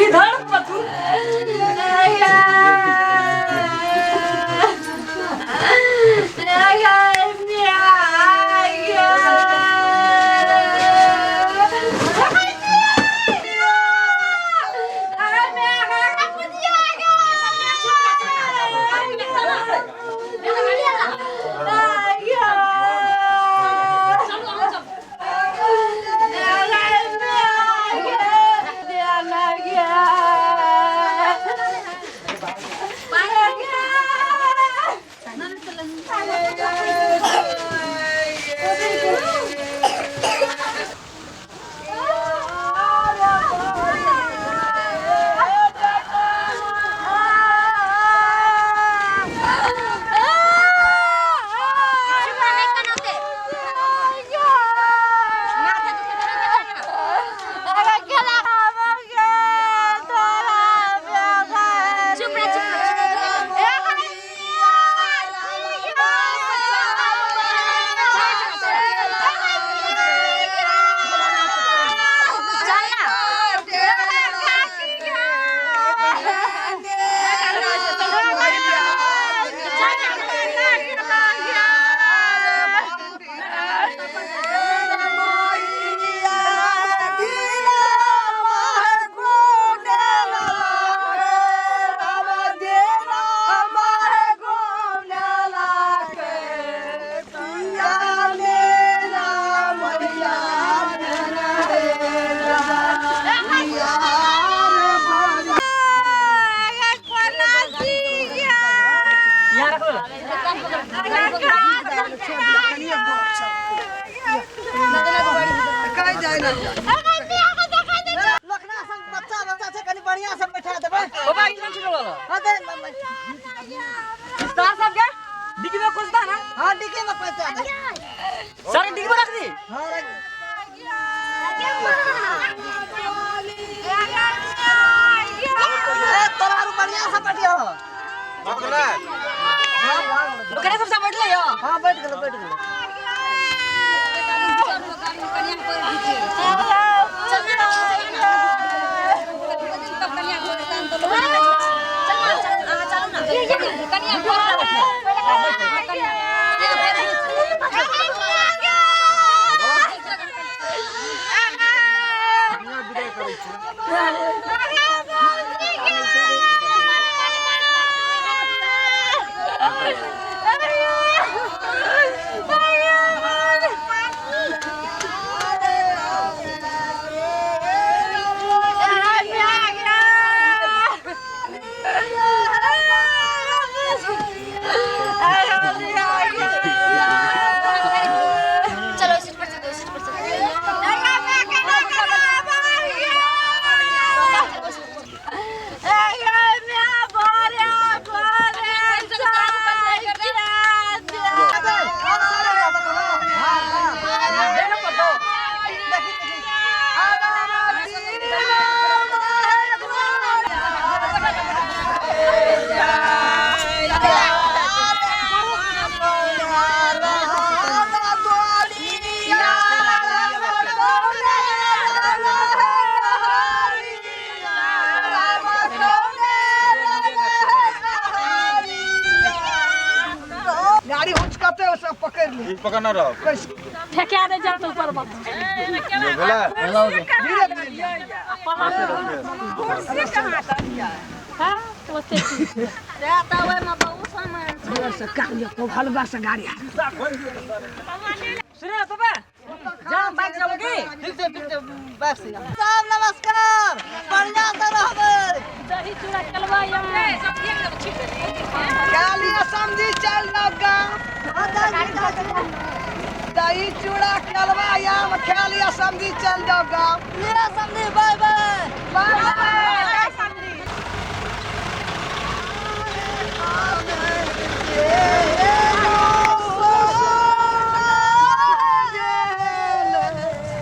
इधर पथु लखना संग बच्चा बच्चा छै कनि बढ़िया से बैठा देबै। बाबा ई कोन चीज वाला? हां दे। तार साहब के डिग्गी में कुछ था ना? हां, डिग्गी में पैसा दे। सारे डिग्गी में रख दी। हां, रख। ए तोरा आरु बढ़िया से बैठियो। ओकरे सब बैठ ले यो। हां, बैठ गेलो, बैठ गेलो। चलो सीट पर चलो, सीट पर चलो। ई पकड़ना रहो। फेंका दे जा तो ऊपर मत। भेलै। हाँ, ओते छी। तऽ ओहिमे बहुत सामान छै। सुने पापा, जा बाइक जाबो की? ठीक छै, ठीक छै, बैठ से। साहब नमस्कार, बढ़िया से रहबै। दही चूड़ा चलबै हम। कालिया समझी चल जाओ गाँव। दही चूड़ा कलवा आम खा लिया समझी, चल जाओ गाँव। लिअ समझी, बाय बाय। बाय।